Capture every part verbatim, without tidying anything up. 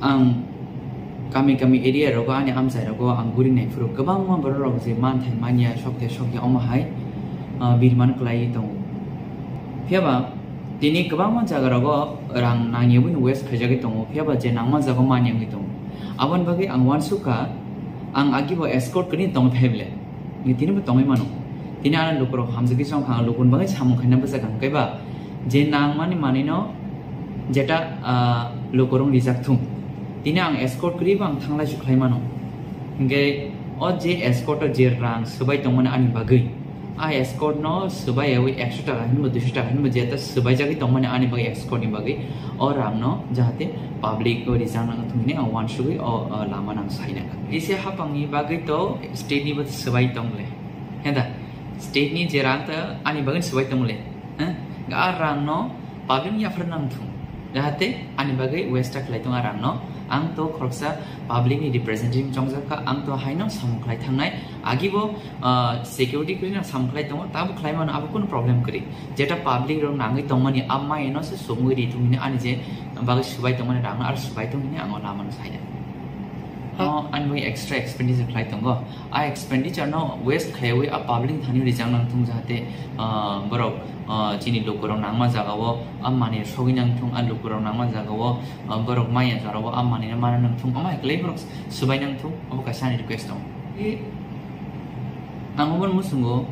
Ang kami kami area rogo ani amchai rogo ang guri nai phuru kwbangma borok rok je manthai manya sokte sokya omo hai, ah, birman kwlai tongo. Phiya ba tini kwbangma jaga rogo rang nangya bai waste khaijagwi tongo, phiya ba je nangma jaga manya wngwi tongo. Aboni bagwi ang uansukha, ang agi bo escort kwrwi tong thai bwle. Tini bo tongwi mano. Tini ano lukurok hamjagwi chong kha, ang lukuni bagwi samung khaina bwsakha, hwnkhe ba je nangmani manwino jeta, ah, lukurok rijak thung. Tini ang escort kwrwi bo ang thanglai su khlai mano. Hwnkhe o je escort o je rang swbai tongmani ani bagwi, a escort no swbai yawi ekso taka hinwi, duiso taka hinwi jeta swbai jagwi tongmani ani bagwi, escort ni bagwi o rang no jahate public o rijak nang thung hinwi ang uansugwi o, o lama nang sai nang. Ese hapang ni bagwi to state ni bo swbai tong le. Heda, state ni je rang ta ani bagwi swbai tong le. Heh? A rang no public ni yaphar nang thung. Jahate ani bagwi waste ta khlai tong a rang no. Ang to khoroksa public ni representative chongjak kha, ang to haino samung khlai thangnai. Agi bo, ah, security kwrwi no samung khlai tongo, tabo khlai mano, abo kunu problem kwrwi. Jeta public rok nangwi tongmani, a mai no se sumui ri thung hini ani je bagwi swbai tongmani rang no, ar swbai tong hini ang o lama no sai da. Oh, ani bagwi extra expenditure khlai tongo. A expenditure no waste khaiwi a public thani rijak nang thung jahate, ah, borok, ah, chini lukurok nangma jaga o a mani sogwi nang thung, a lukurok nangma jaga o, ah, borok maya jora o a mani no mana nang thung, omo hai kwlai borok swbai nang thung, obo kaisa ani request tongo. E, ang obo musungo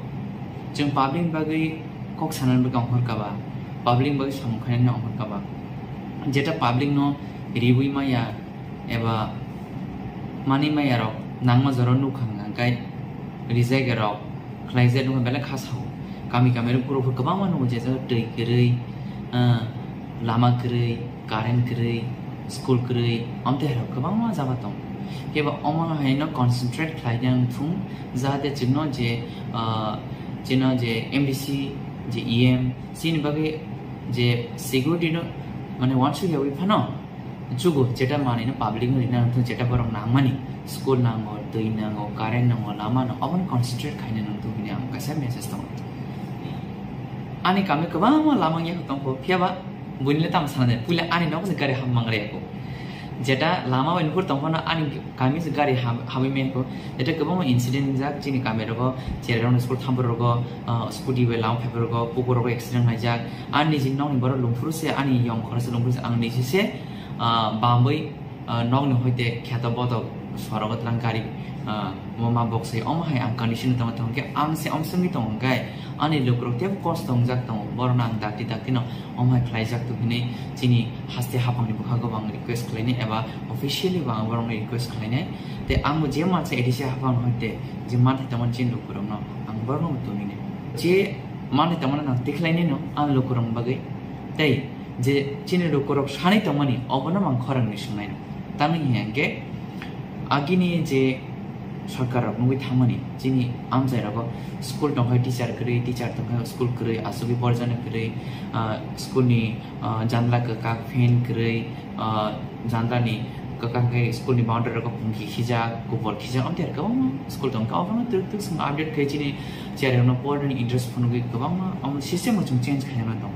chwng public bagwi kok sanani bagwi ang hor kha ba, public bagwi samung khainani ang hor kha ba. Jeta public no riwi maya, eba mani maya rok nangma jora nukha hwnka hwnkhe rijak rok khlaijak nukha belai kha sao. Kami kami rok puro kwbangma nugo je jaga twi kwrwi, ah, lama kwrwi, current kwrwi, school kwrwi, amtwi hai rok kwbangma jaga tong. Kebo omo hai no concentrate khlai nang thung jahate chwngno je, ah, chwngno je M D C, je E M, chini bagwi je security no mane uansuk yawi phano, chugo, jeta manwi no public no rina nang thung, jeta borok nangmani, school nango, twi nango, current nango, lama no, obono concentrate khaina nang thung hwnwi ang kaisa message tongo. Ani kami kwbangma lama wngya tongkho, phiya ba buini le tamo sana de, puila ani nok ni gari ham mangra yako. Jeta lama bai nukur tongkho no ani kami se gari hab-, habwi meko, jeta kwbangma incident jak chini kami rogo, cherrok school thambor rogo, ah, scooty bai lama phaibar rogo, pukur rogo accident naijak, ani niji nok ni borok lungphuru se, ani yong khoro se lungphuru se, ang niji se, ah, bambwi, ah, nokni hoite kheto botok sorogo tlang gari, ah, mo ma boksai omo hai ang condition tongo, tongkhe ang se omsongwi tongo hwnkhe ani lukurok tebo kosto wngjak tongo, borokno ang dakti dakti no omo hai khlaijak tong hinwi chini haste haphangni bwkhago bo ang request khlainai eba officially bo ang borokno request khlainai. Tei ang bo je mansa A D C haphang hoite je manthai tongmani chini lukurokno ang borokno bo tubinai. Je manthai tongmani ang tikhlainai no ang lukurokni bagwi. Tei je chini lukurok sanai tongmani, obono mang khorang ni swngnai no. Tamni hiya hwnkhe agini je sarkar rok nugwi thangmani, chini amchai rogo school tongkhai teacher kwrwi, teacher tongkhai school kwrwi, asugwi borjani kwrwi, ah, school ni, ah, janla kwkak, fan kwrwi, ah, janla ni kwkak khe school ni boundary rogo pungki khijak, kubor khijak, amtwi kwbangma school tongkha. Obono twrwk twrwk swng update khe chini cherrokno porni interest phunugwi kwbangma omo system bo chwng change khaina tong.